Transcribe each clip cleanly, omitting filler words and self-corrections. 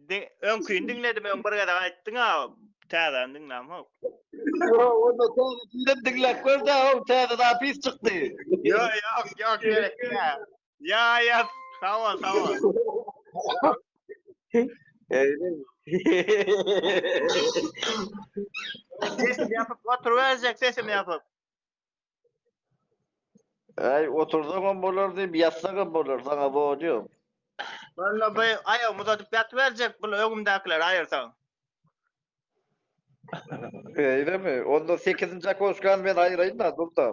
Öňkini diňledim, öň bir gezek aýtdyň-a, täzäni diňlämok. Ýok, onda täzesini diňläp gör-dä, how, täze zapis çykdy. Ýok, ýok, ýok, gerek däl. Ýa, ýa, sag bol, sag bol. Sesimi ýapyp oturyberjek, sesimi ýapyp. Aý, otursaňam bolar diýip, ýatsaňam bolar, saňa zor ýok. Walla bu aýagymy uzadyp ýatyberjek, bul öňümdäkileri aýyrsaň. Eýlemi? Onda sekizinji okoşkany men aýyraýyn-da, dur-da.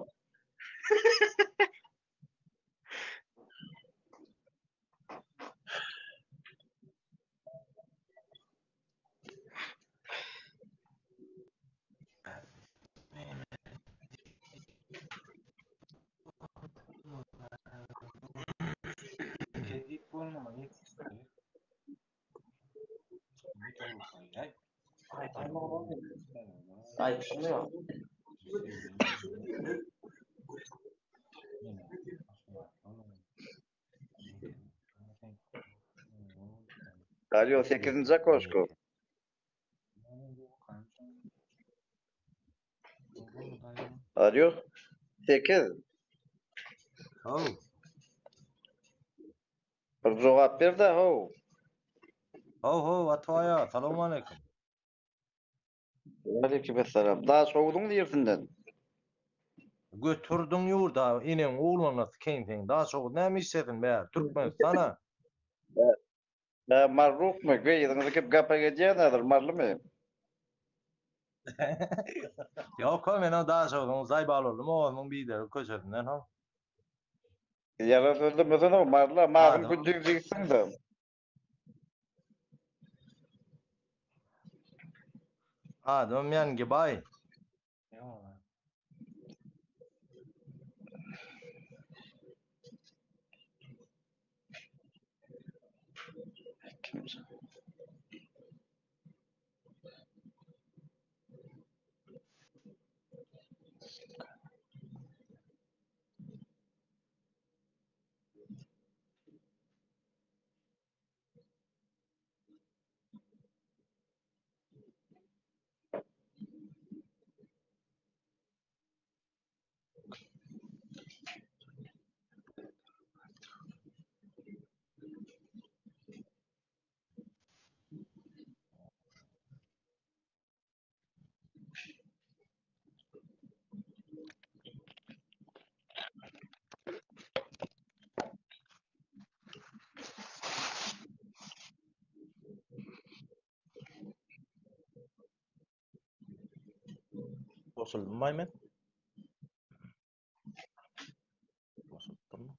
Alýo, sekizinji okoşko. Alýo, sekiz. How. Bir jogap ber-de, how. How, how, Atabaý aga, salowmaleýkim. Waleýkim essalam. Daşhowzuň niresinden? Götürdiň ýurda, eneň ogluna sikeýin seň. Daşhowuz näme işlesin bäri, Türkmenistana. Hä, Marrukmy? Gyzyňyzy kim gapa edýän häzir, Marlymy? Ýok-a, men o Daşhowzuň Zaýbaloglum obasynyň bideri köçesinden ho. Ýalan sözlemesene, Marla, magym gündiz diýipsiň-de. Adamym Ýangibaý. Goşuldym men. Goşuldym.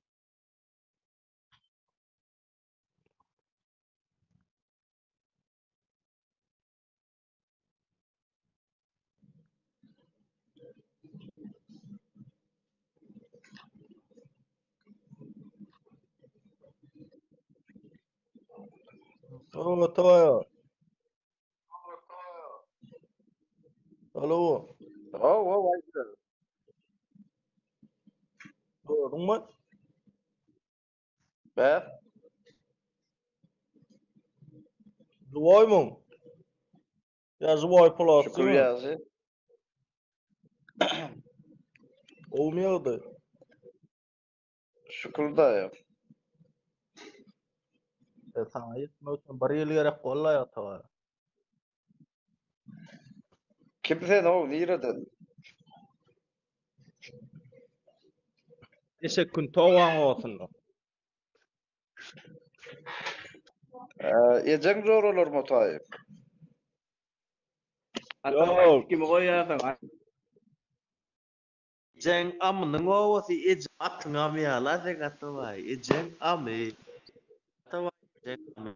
Alo, Atabaý. Alo. Haw, haw, aýdyber. Gördüňmi? Bä? Žiwoýmyň? Ýa žiwoý Şükür polatsymy? ýagşy. Gowumy ýagdaý? Şükür daýy. E, saňa ýetmek üçin bir ýyl gerek boldy Atabaý. Kim sen how, nireden? Eşek gün towaň olsun. Ejeň joralarmy otaýy? Ýok. Kimi goýýarsyň? Ejeň amynyň obasy ejeň atyň amy ýaly a seň Atabaý ejeň amy Atabaý ejeň amy.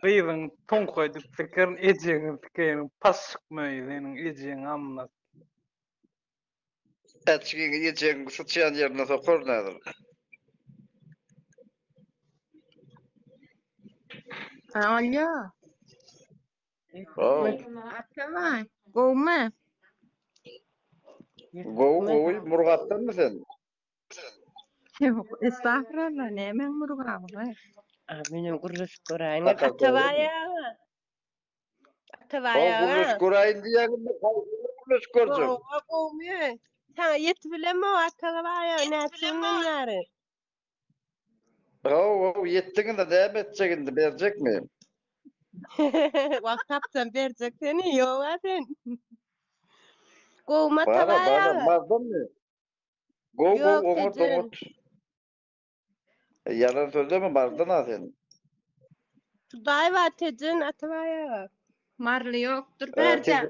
Gyzyň toňka edip sikerin ejeňi sikerin paşşyk möýi seniň ejeň amyna. Äçgiňi ejeň syçýan ýerine sokaryn häzir. Alýo. Haw. Atabaý, gowmy? Gowy gowy, Murgapdanmy sen? Estagfurullah, nämäň murgabyňy? A menem gürleşip göräýin. Sakal Atabaý dogrymy? aga. Atabaý O aga. gürleşip göräýin diýýäňmi? Haýsyny gürleşip görjek? Gowy, gowmy? Saňa ýetip bilemok Atabaý aga, näçe günden bäri. Haw, haw, ýetdiň indi, näme etjek indi, berjekmi? Wagt tapsam berjek seni, ýog-a sen. Gowmy Bara, Atabaý bara, aga? mazdanmy? Gow, gow, Ýok, oňat, Tejen. oňat. E, Ýalan sözleme, mazdan-a sen. Hudaý bar Tejen Atabaý aga. Marly ýokdur E, bärde. Tejen,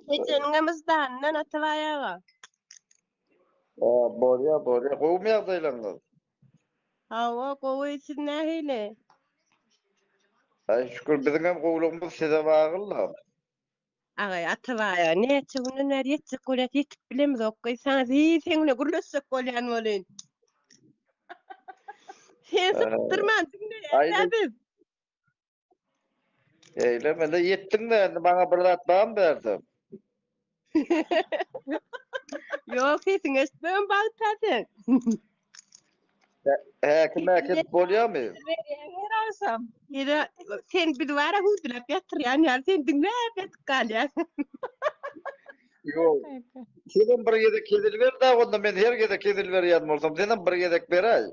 Tejeniňem yzdanyndan Atabaý aga. e, bolýa, bolýa. Gowmy ýagdaýlaryňyz? Hawa, gowy, siz nähili? Aý, şükür, biziňem gowulygymyz size bagly-la. Agaý, Atabaý aga, näçe günden bäri ýetjek bolýas, ýetip bilemizok gyz. Saňa hiç seň bilen gürleşjek bolýan bolyn. Sen E, sypdyrman diňleýäs-ä aýdyň. biz. Eýle, mende ýetdiň-dä, indi maňa bir zat barmy bärde? Ýok, sesiňi eşitmegem bagt-a seň. Häkim äkidip bolýarmy? Her agşam. Ýa-da sen bizi bara hüwdüläp ýatyrýan ýaly, sen diňläp ýatyp galýaň. Ýok. Senem bir gezek hezil ber-dä, onda men her gezek hezil berýän bolsam, senem bir gezek beräý.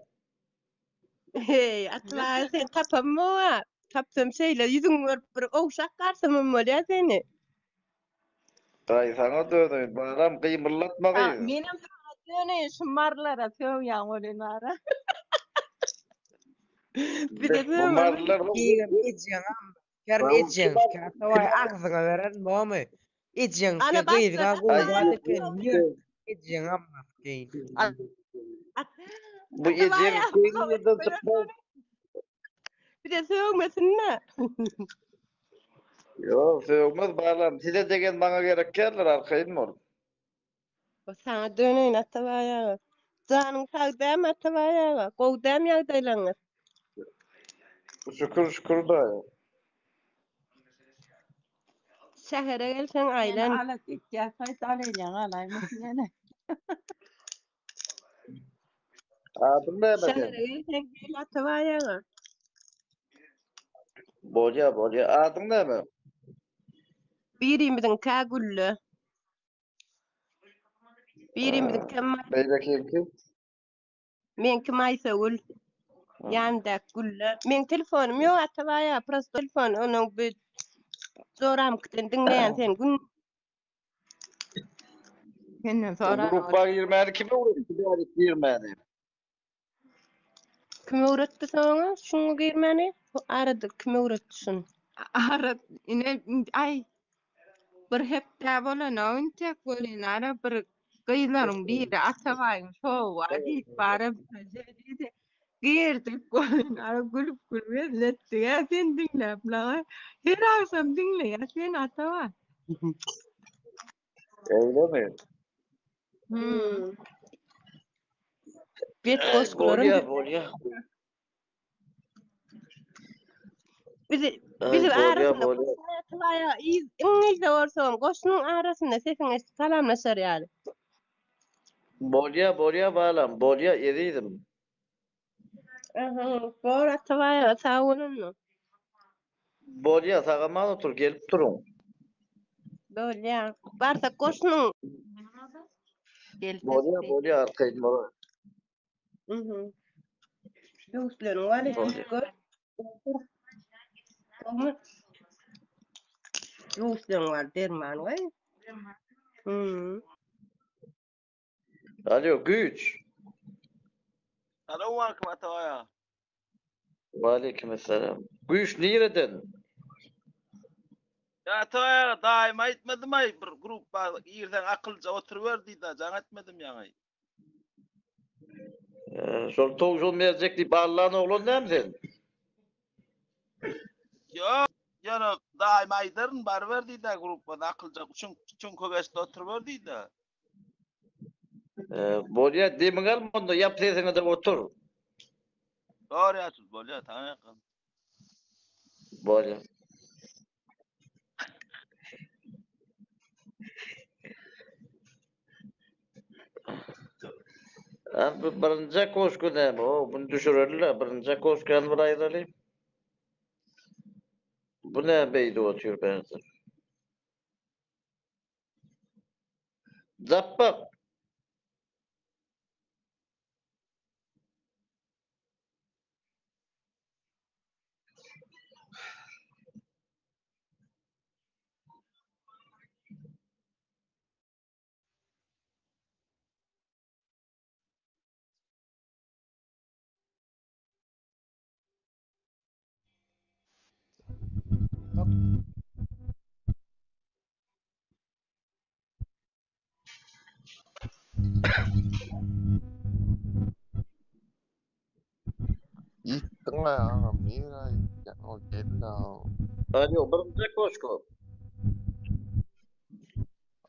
Heý, Atybaý, sen tapamok-a. Tapsam şeýle ýüzüňi görüp bir ogşap galsamam bolýar seni. Daýy saňa döneýin, balam gymyldatma Ha, gyz. menem saňa döneýin şu marylara sögýäň welin bara. Bize Bu sögme. marylar Diýgem ejeňem, her ejeň Atabaý agzyňa beren bomy? Ejeň Ana gyzyňa başlady. gowy zat eken, ýör ejeňem keýin. Bu ejeň keýin ýerden çykmaz. Bize sögmesin-de. Ýok, sögmez balam. Size degen maňa gerek däldir, arkaýyn bol. Saňa döneýin Atabaý aga. Janyň sag dämi Atabaý aga? Gowy dämi ýagdaýlaryňyz? Şükür, şükür daýy. Şähere gelseň Seni aýlan. alyp gitýär, haýt al elýäň alaýmasyn ýene. Adyň näme seň? Şähere gelseň gel Atabaý aga. Bolýa, bolýa. Adyň näme? Birimiziňkä Gülle. Birimiziňkä Beýlekiňki? Meňki Maýsagül. Ýanyndaky Gülle. Meň telefonym ýok Atabaý aga, prosto telefon onuň bu joramkiden diňleýän sen gün Senden soran Gruppa girmäni kim öwretdi bärik girmäni? Kim öwretdi saňa şuňa girmäni? Bu arada kim öwretdi şuny? Ara ine aý bir hepde bolanok intek welin ara bir gyzlaryň biri Atabaýyň şowy bar diýip bara diýdi. Girdik welin ara gülüp gülüp hezil etdik ä sen diňläp laga. Her agşam diňleýär seni Atabaý. Öýlemi? Hmm. Bet goşgularym Bolýa, bolýa. Bizi Aý, bizi bolýa, arasynda bolýa. goşuň iň yzda bolsam goşunyň arasynda sesiňi eşidip salamlaşar ýaly. Bolýa, bolýa balam, bolýa ezizim. Aha, bor Atabaý aga sag bol onda. Bolýa, sag-aman otur, gelip duruň. Bolýa. Barsak goşunyň. Bolýa, bolýa, arkaýyn bol. Mhm. Döwüsleriň bar Bolýa. gör. Gowmy? Döwüsleriň bar derman goý. Hmm. Alo, güýç. Salowmaleýkim Atabaý aga. Waleýkim essalam. Güýç nireden? Ýa Atabaý aga daýyma aýtmadymaý bir grupba girseň akylja oturyber diýdi jaň etmedim ýaňy. Şol towşan berjek diýip allan oglan dämi sen? Ýok, ýöne daýyma aýdaryn baryber diýdi grupba akylja çüňk çüňke geçdi oturyber diýdi. Bolýa demiňi alma onda ýap sesiňi-de otur. Dogry ýaşuly bolýa saňa ýakyn. Bolýa. A bu birinji okoşka näme? O, bunu düşüreli-le. Birinji okoşkany bir aýyraly. Bu näme beýdip otyr bärde? Japbak. Ýitdiň agam nirä ýitýäň o gel Alo, birinji okoşka.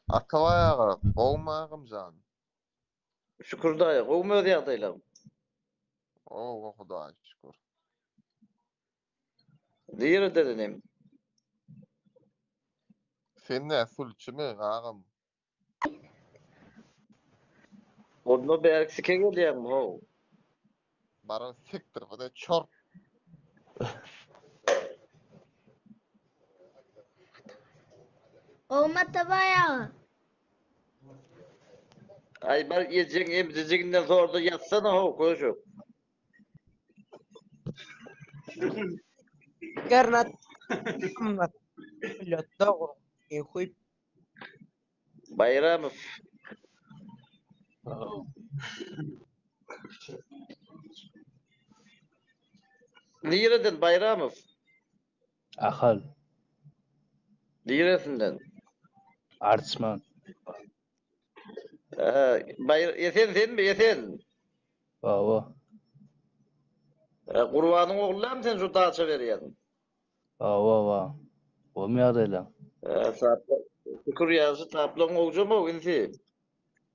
Atabaý aga gowmy agamjan? Şükür daýy, gowmy öz ýagdaýlaryň? Gowy Hudaýa şükür. Nireden inim? Sen nä sülçümi agam? Onda bärik sike gelýäňmi how? Baran sikdir bu da çor. Gowmy Atabaý aga? Aý bar ejeň emzijiginden sorda ýatsana how köşek. Gernat. Dogry. Baýramow. Nireden Baýramow? Ahal. Niresinden? Arçman. Baýr Esen senmi Esen? Hawa. Gurbanyň ogly sen şu daça berýän? Hawa, hawa. Gowmy ýagdaýlaň? Sapla şükür ýagşy taplaň gowjamok insi.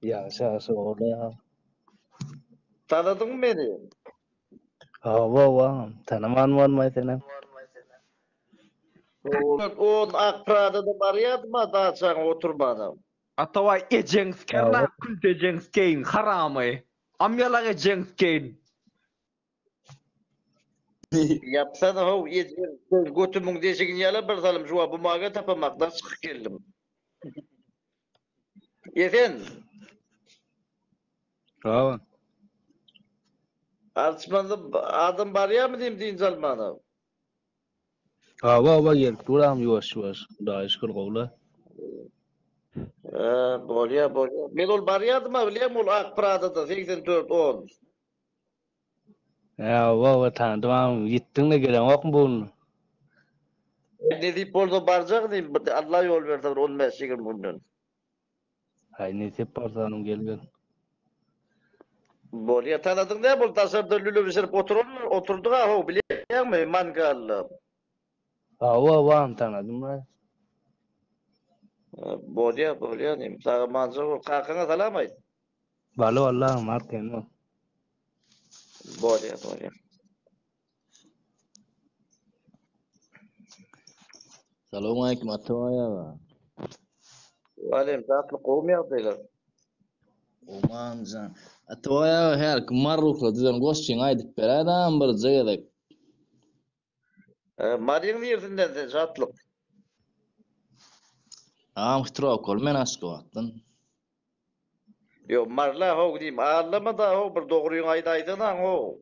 Ýagşy ýagşy ogly. Tanadyňmy meni? Hawa, hawa. Tanaman bolmaý senem. On ak Pradada barýadym-a daçaňa oturmana. Atabaý ejeň sikerler külte ejeň sikeýin haramy amýalak ejeň sikeýin. Ýapsana how ejeň götümiň deşigini ýala bir salym şu wagt bumaga tapamakdan çykyp geldim. Esen. Hawa. Arçmanda adam barýarmy diýim dynç almana. Hawa hawa gelip dur agam ýuwaş ýuwaş. Hudaýa şükür gowla. Hä bolýa bolýa. Men ol barýadym-a bilýäňmi ol ak Pradada 84 on. Hä hawa hawa tanadym agam ýitdiňle geleňokmy bu gün. Nesip bolsa barjak inim Allah ýol berse bir on bäş ýigrimi günden. Haý nesip bolsa onuň gel gel. Bolýa tanadyň däl bul daşarda lüle bişirip oturanlar oturdyga how bilýäňmi mangalla. Hawa hawa tanadym baý. Bolýa bolýa inim sag amanja bol kakaňa salam aýt. Bally bally agam arkaýyn bol. Bolýa bolýa. Salowmaleýkim Atabaý aga. Waleýkim salam gowmy ýagdaýlar? Gowy jan. Atabaý aga hälki Marruhla düzen goşgyňy aýdyp beräýdäm birje gezek. Maryň niresinden sen Şatlyk? Agam Hitrowkaly men Aşgabatdan. Ýok Maryla how diýim aldama-da how bir dogryňy aýdaýsana how.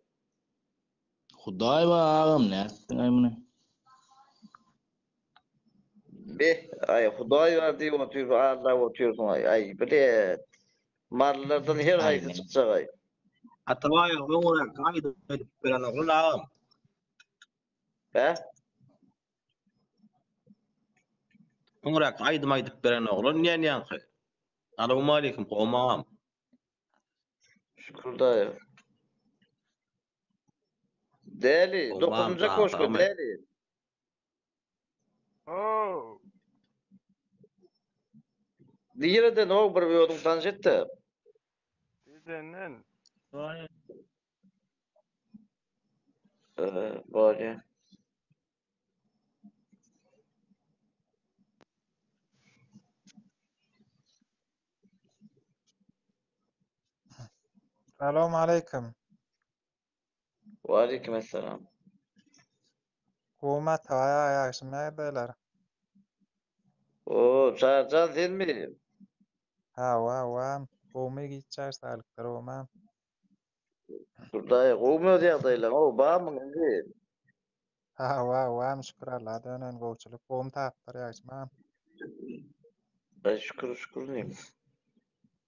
Hudaý bar agam nätdiňaý muny. Beh aý hudaý bar diýip otyr aldap otyrsyň aý aý bilet marylardan her haýsy çykjak aý. Atabaý öňüräk aýdyp aýdyp beren oglan agam. Hä? Öňüräk aýdym aýdyp beren oglan diýen ýaňky. Salowmaleýkim gowmy agam. Şükür daýy. Däli, dokuzynja koşka däli. Oh. Nireden o bir özüň tanyş etde. Tejenden. Ee, bolýa. Salam aleýkum. Waleýkim essalam. Gowmy Atabaý aga ýagşymy ýagdaýlar? O, Çaryjan senmi? Hawa, hawa. Gowmy giç ýaş saglyklar gowmy? Hudaý, gowmy öz ýagdaýlaň? O, barmyň indi? Hawa, hawa, şükür Allaha dönen gowçulyk. Gowmy taplar ýagşymy? Ay şükür şükür neyim.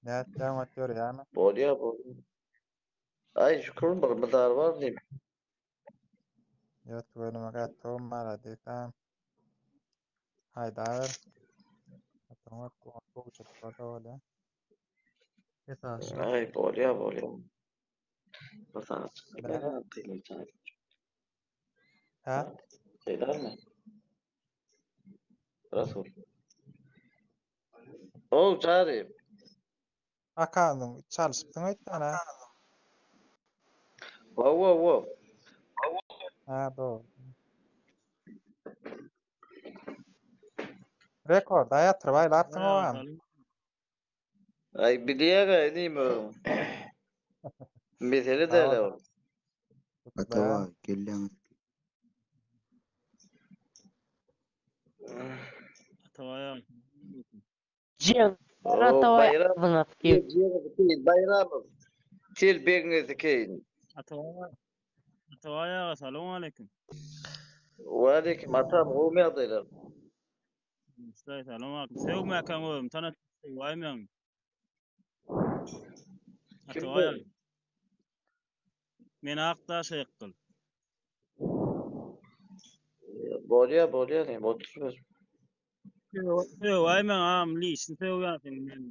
Nätýäň oňat ýörýämi? Bolýa bolýa. Ay şükür bir mydar bar neyim. Ýok tüweleme gaty gowy maladis agam. Haýdaber. Gaty oňat gowçulyk bolsa bolýa. Esasy. Ay bolýa bolýa. Bir sagat çyksa Ha? Şeyler mi? Rasul. Ow Çary. Akanyň çalyşypsyň öýtýän ha. Hawa hawa. Ha dogry. Rekorda ýatyryp aýlapsyň ogam. Ay bilýär-ä inim o. Mesele däl o. Atabaý, gelýäňiz. Atabaý aga. Jeň O Atabaý Bayram agzyňa sikeýin. Bayramow. Telpegiňi sikeýin. Atabaý aga. Atabaý aga salowmaleýkim. Waleýkim atam gowmy ýagdaýlar? Hudaý salowmaleýkim. Sögmäkäň özümi tanat sögäýmäň. Kim Atabaý bu? aga. Men Akdaş aýakgyl. Bolýa bolýa diýim otur. Sögäýmäň agam lişni sögýärsiň men.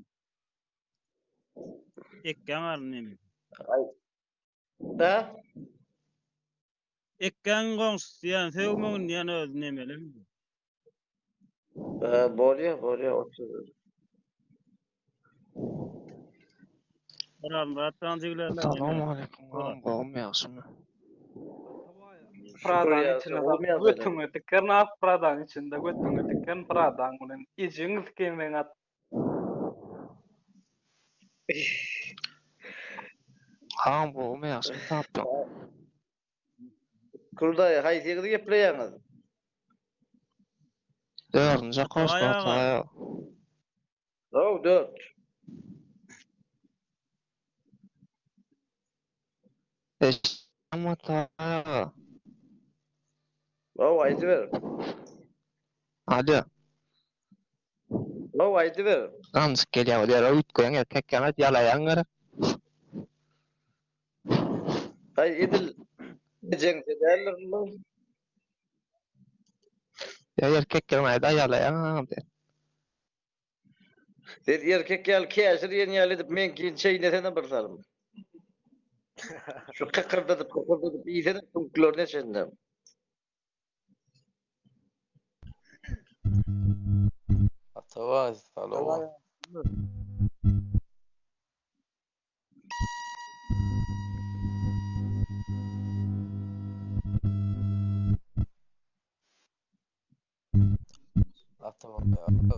Ekgäň arny neme. Ay. Ha? Ekgäň goňşusy diýen sögmegin diýen özi nemeli. Ha, bolýa bolýa otur. Orazmyrat jan jiglerler. Salowmaleýkim agam gowmy ýagşymy? Şükür Pradanyň ýagşy içinde gowmy ýagdaýlar? götüňe tikerin ak Pradanyň içinde götüňe tikerin Pradaň bilen ejeňi sikeýin seň at. Agam gowmy ýagşymy tapdyň? Şükür daýy haýsyňyzy gepleýäňiz? Dördünji Atabaý okuşda aga. Atabaý aga. Ow dört. Eşitýäňmi Atabaý aga? Ow aýdyber. Alýo. Ow aýdyber. Ganjyk gelýär bolýar üýtgeýäň erkek ýaly ýalaýaň gerek. Aý edil ejeňse däldir bu. Ýa erkek ýaly aýda ýalaýaň agam sen. Sen erkek ýaly käşir diýen ýaly edip meňkini çeýnesene bir salym. Şu kykyrdadyp kykyrdadyp iýsene süňklerine çenli. Atabaý, salowat. Atabaý aga.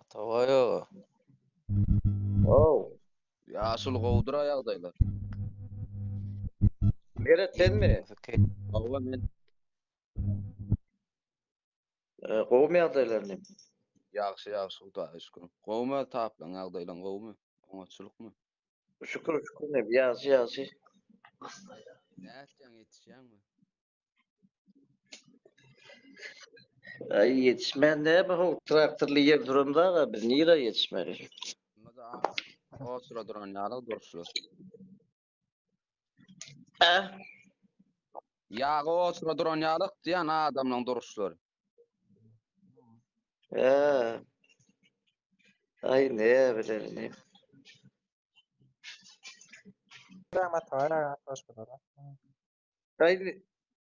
Atabaý aga. Ow. Ýaşuly gowudyr-a ýagdaýlar. Meret senmi? Hawa men. Gowumy ýagdaýlar inim? Ýagşy ýagşy Hudaýa şükür. Gowumy öz taplaň ýagdaýlaň gowumy? Oňatçylykmy? Şükür şükür inim ýagşy ýagşy. Nätýäň ýetişýäňmi? Aý ýetişmän näme how traktorly ýer duramzag-a biz nirä ýetişmeli? Onda-da oçura duran ýaly duruşlar. Ä? Ýagy oçura duran ýaly diýen adamlaň duruşlary. Ä. Aý ne bilerin. Aý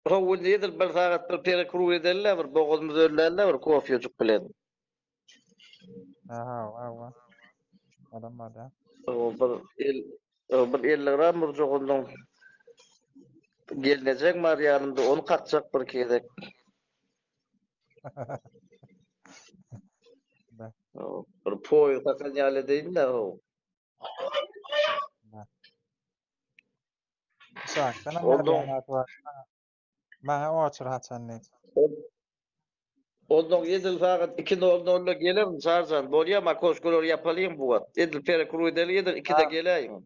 how edil bir sagat bir perekruw edeli bir bogazymyzy ölläli bir kofýajyk bilen. Aha, hawa. Adam bar da. O bir el o bir 50 gram urjak ondan. Gelnejek bar ýanymda ony kakjak bir gezek. Bir poýuz takan ýaly edeýin-dä how. Şahdan Ondan Maňa oçur haçan diýip. Ondan edil sagat 2:00-da gelerin Çarjan. Bolýamy okoşkalary ýapalyň bu wagt. Edil perekruý edeli edil 2-de geläýiň.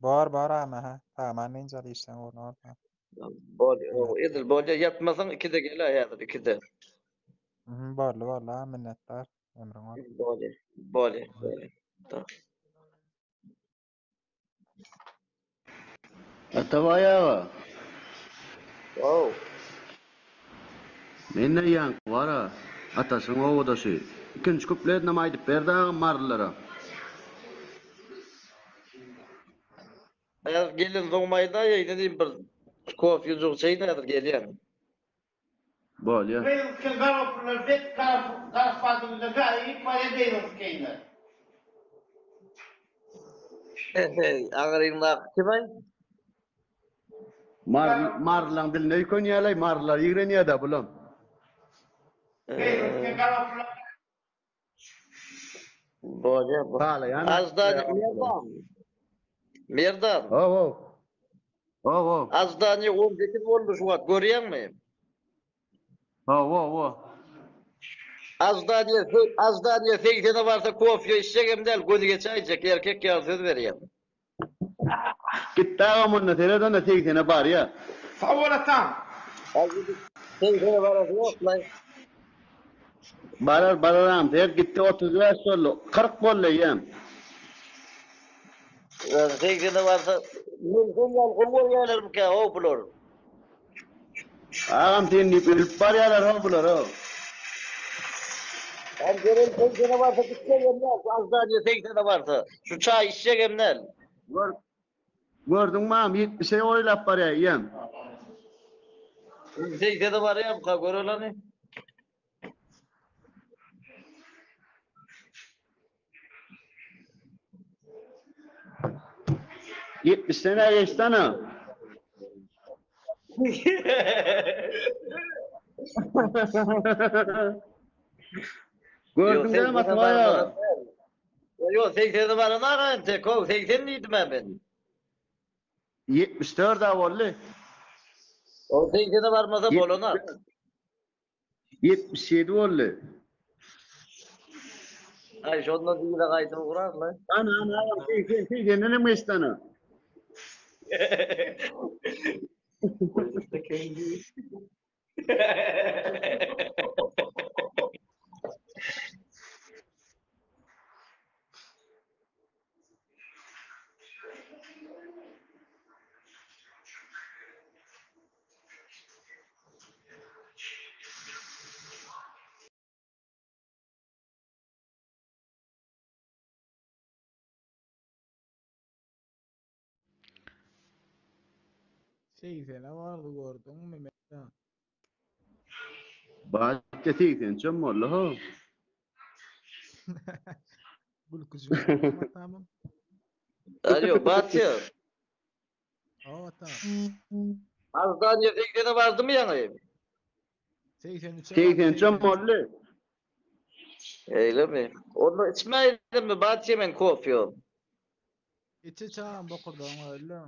Bor bor ama ha. Saman dynç al işden ugruna bolsa. Bolýa, edil bolýa ýatmasaň 2-de geläý häzir 2-de. Mhm, borly borly ha minnetdar. Ömrüň bolsun. Bolýa, bolýa, bolýa. Atabaý aga. Ow. Mende ýaňky bar-a, Ataşyň obadaşy. Ikinji kupletinem aýdyp berdi agam marylylara. Häzir gelensoň aýdaýaýyn inim bir kofýujyk içeýin häzir gelýän. Bolýa. Beýlki garoplar bet garap gaýyp barýa beýlkiler. Agyryňdaky kim-aý? Mar marylaň diline öýkenýäleý, marylar ýigrenýä-dä bulam. Beýlki garoplar. Bolýa. Halaýan. Aždan Merdan. Merdan. Haw haw. Haw haw. Aždany 18 boldy şu wagt görýäňmi? Haw haw haw. Aždaniýa Aždaniýa 80-e barsa kofýa içjegem däl, gözi geçäýjek, erkek ýaly söz berýän. Gitdi agam onda seret onda 80-e barýa. Sag bol atam. Segsene barasy ýok-laý. Barar barar agam seret gitdi 35 boldy 40 boldy eýýäm. Segsene barsa men sen ýaly gowy görýärlermikä how bular. Agam sen diýip ölüp barýarlar how bular how. Hem gören segsene barsa gitjegem däl şu aždaniýa segsene barsa. Şu çaý içjegem däl. Gör Gördüňmi agam ýetmişe oýlap barýar eýýäm. Segsene barýarmyka görelany. Ýetmişden-ä geçdi ana. Gördüň dämi Atabaý aga? Ýok, segsene baran aga entek, how, 80 diýdim-ä men. 74-ä boldy. O segsene barmasa bolanok. 77 boldy. Aý, şondan yza gaýdyp ugrarlar. Ana, ana, agam, 80, 80-den hem geçdi ana. Segsene bardy gördüňmi Merdan? Batja segsençem boldy how. Gülküjüň gördüňmi atamyň? Alo, Batja. Hawa atam. Azdaniýa segsene bardymy ýaňy? 83-e bardy, Segsençem 83. boldy. Eýlemi? Onda içmäýdimmi Batja men kofýo? Iç iç agam bokurdagyň öldü.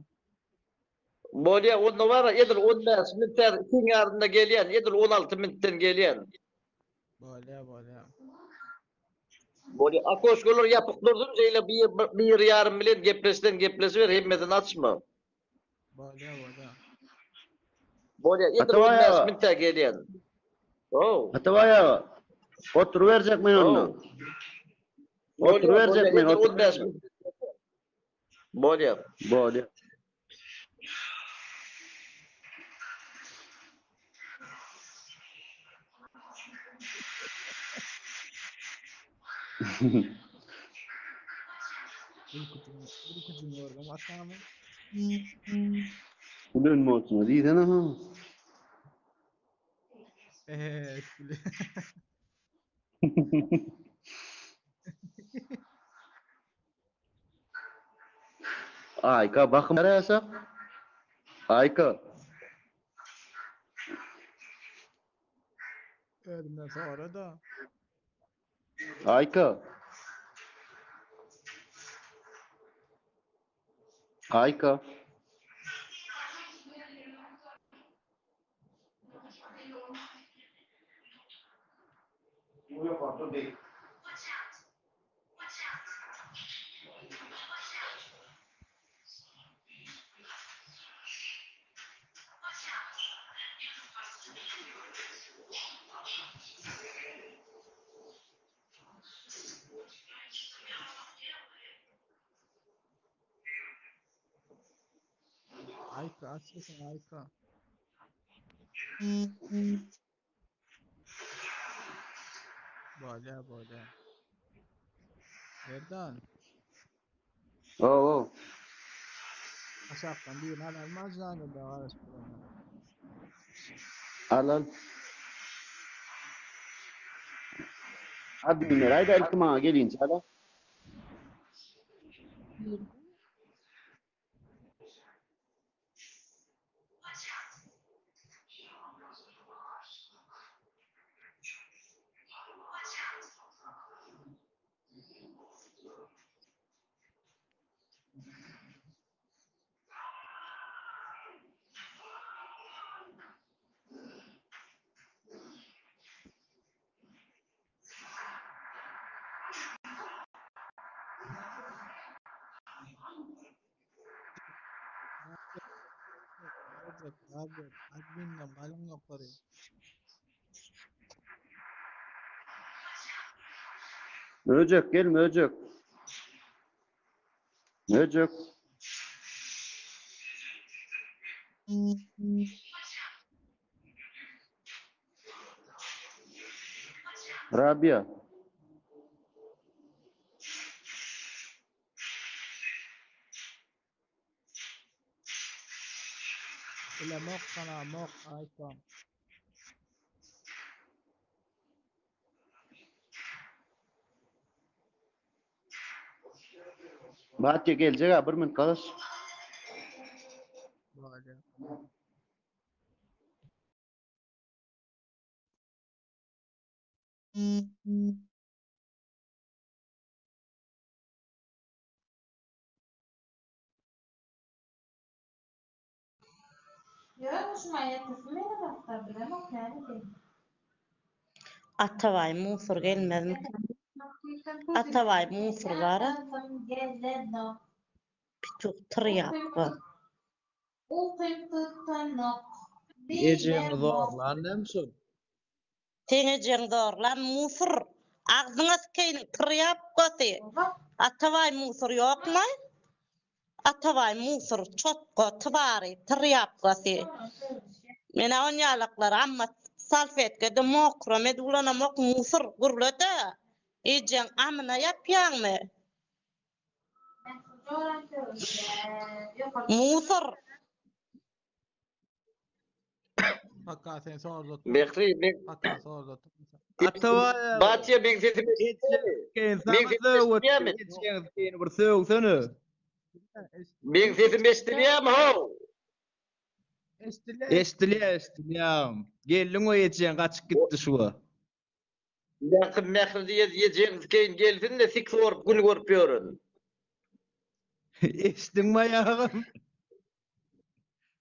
Bolýa, onda bar-a edil 15 minut häzir ikiň ýarynda gelýän, edil 16 minutdan gelýän. Bolýa bolýa. Bolýa, okoşkalar ýapyk dursun, şeýle bir, bir ýarym bilen gepleşseň gepleşiber, hemmesini açma. Bolýa bolýa. Bolýa, edil Atabaý 15 aga. minutda gelýän. How. Atabaý aga. Oturyberjek men onda. How. Bolýa, bolýa, Oturyberjek men, edil 15 oturyberjek. minut. Bolýa. Bolýa. Gülküjüň, gülküjüň gördüňmi atamyň? Gülen bolsun diýsene ha. Eee, gülü. Aýka bakym arasak. Aýka. Özümden sonra da. Aýka. Aýka. Aýka aç sesiňi Aýka. Bolýa bolýa. Merdan. Ow ow. Aşakdan birini alalma janyda garaşyp duranda. Al al. Adminler aýda ilki maňa gelinçä ala. Möjek, adminden galyň ýokary. Möjek gel möjek. Möjek. Rabia. Bilemok tanamok Aýka. Batya geljek ha bir minut garaş. Bolýa. Atabaý musur gelmezmi? Atabaý musur bara. Pituh trýapka. Ejeňi zorlan näme şol? Seň ejeň zorlan musur. Agzyňa sikeýin trýapkasy. Atabaý musur ýokmy? Atabaý musur çotga twary trýapkasy. Menä onýalaklary amma salfetkede mokram edip ulanamok musur gürlede. Ejeň amyna ýapýaňmy? Musur. Paka sen sorda. Mehri men Paka sorda. Atabaý Batya meň sesim eşidilýärmi? Meň sesim eşidilýärmi? Ejeňi bir sögsene. Meň sesim eşidilýärmi how? Eşidilýär. Eşidilýär, eşidilýär. Geldiň we ejeň gaçyp gitdi şu wagt. Ýakyn Mähri diýen ejeňiz keýin gelsin-de sik sorup gün görüp ýörün. Eşitdiňmi aýagym?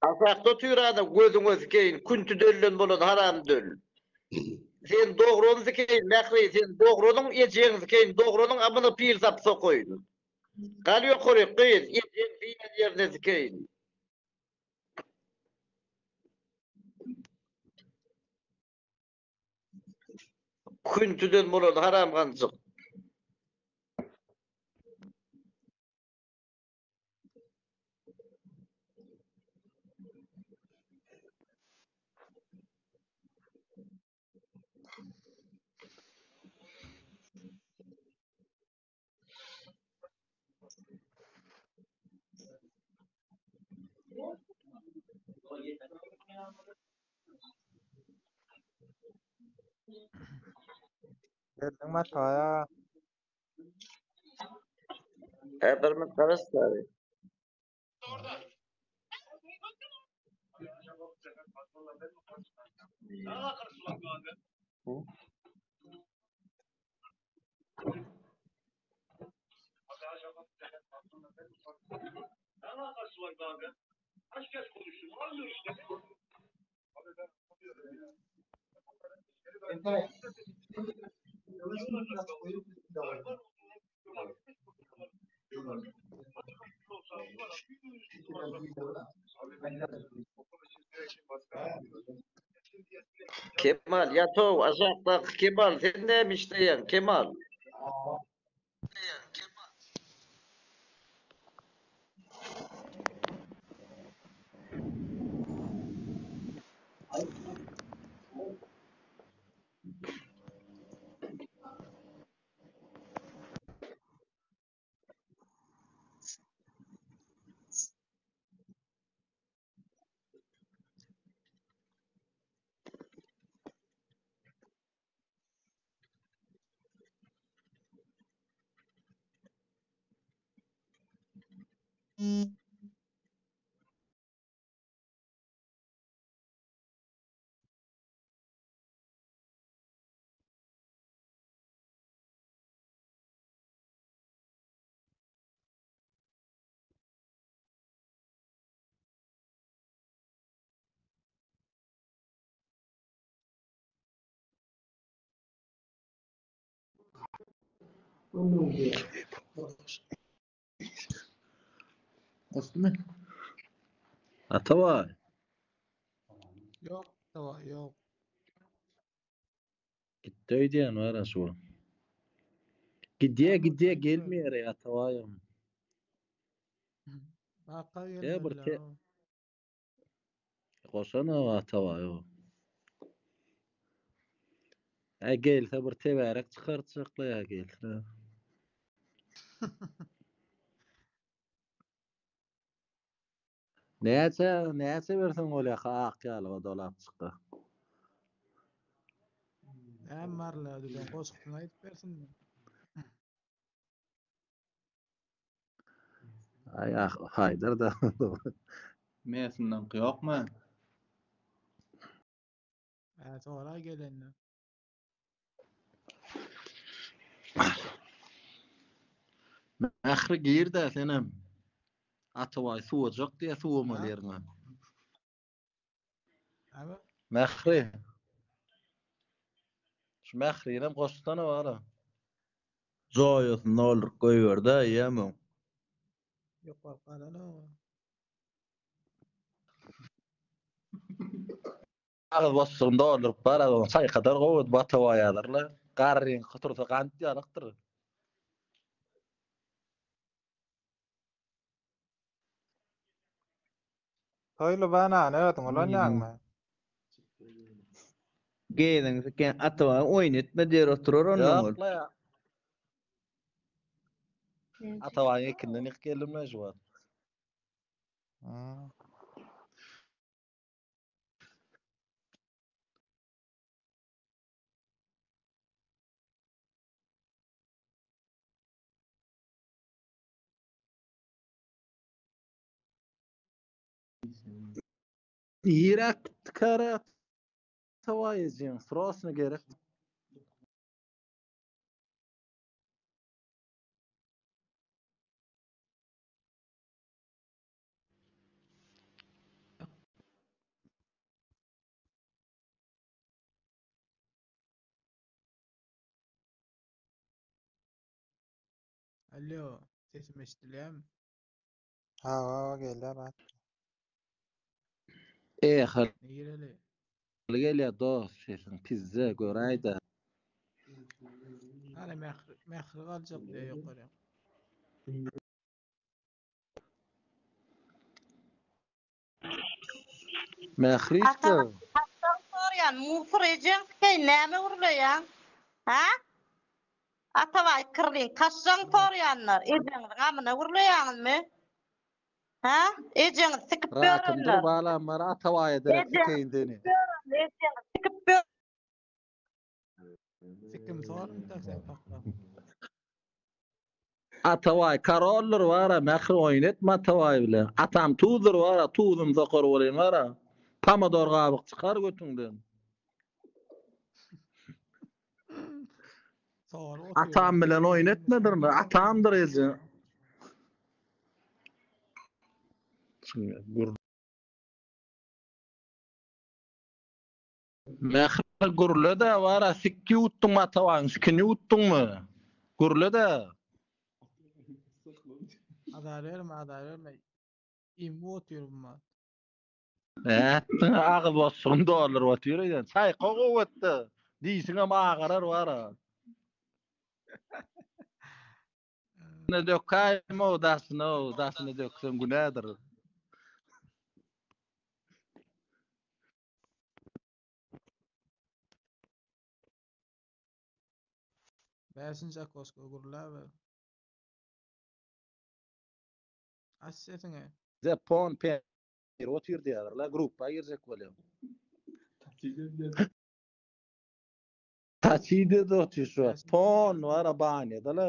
Aşakda otyrada gözüňe sikeýin künti dölden bolan haram döl. Sen dograny sikeýin Mähri sen dogranyň ejeňi sikeýin dogranyň amyna pil sap sokaýyn. Gal ýokaryk gyz ejeň diýen ýerine sikeýin. Küntüden bolan haram ganjyk. Geldiňmi Atabaý aga? Hä bir minut garaş bari. Kemal ýatow aşakdaky Kemal sen näme işleýäň Kemal. Goşdumy? Atabaý. Ýok, Atabaý, ýok. Gitdi öýdýän bar şu. Gidýä gidýä gelmeýär Atabaýam. Baka Ýa bir gelmediler. te Goşana Atabaý o. Ä gelse bir tebärek çykartjakla ýa gelse. Näçe näçe berseň bolýa ak ýalyga dolap çykga. Näme barla düzen goşgusyny aýdyp bersin. Aý ah haýdar da. Mesindanky ýokmy? Hä soraý gelende. Mähri gir-dä senem. Atabaý suwajak diýä suwamaly ýeriňe. Näme? Mähri. Şu Mährinem goşsana bara. Joýasyny dolduryp goýberdä eýýäm oň. Ýok galan o. Agyz boşlugyny dolduryp bar, ony çaýkadar gowy edip Atabaýalarla. Garryňky tursa gant ýalykdyr. Toýly banany özüň ulanýaňmy? Geziň siken Atabaý oýun etme diýer oturar ondan ol. Ýok la. Atabaýyň ekinden ýykyp geldim men şu wagt. Nirä gitdikara Atabaý ejeň srosny gerek. Alo, sesim eşidilýärmi? Hawa, hawa gelýär bat. E hal Nireli? gelýär dost sesiň pizze göräýdä. Hany mähri, mähri galjak diýýär ýokary. Mähri Ata işte. Haçan sorýan, musur ejeň sikeýin näme gürleýäň? Hä? Atabaý kirliň kaşşaň sorýanlar, ejeňiziň amyna gürleýäňizmi? Hä? Ejeňizi sikip Rakym dur ýörenler. balam bar Atabaýa derek Ejeňizi sikeýin seni. sikip ýörenler, ejeňizi sikip ýörenler. Sikim sorun da sen sakla. Atabaý karoldyr bara Mähri oýun etme Atabaý bilen. Atam tuzdur bara tuzum sokar bolýan bara. Pomodor gabyk çykar götüňden. Atam bilen oýun etmedirmi? Atamdyr eje. Mähri gürle-de bara sikki ýutduňmy Atabaýyň sikini ýutduňmy? Gürle-de. Azar berme, azar berme. Iýmip otyryn ben. Nätdiň agyz boşlugyny dolduryp otyr öýden. Çaýka gowy etdi. Dişiňem agarar bara. Ne dökäýme o daşyny o daşyny dökseň günädir. Bäşinji okoşka gürläber. Aç sesiňi. Zepon penir otyr diýýärler, gruppa girjek bolýar. Taçide otyr şu wagt. Pon bara banýada la.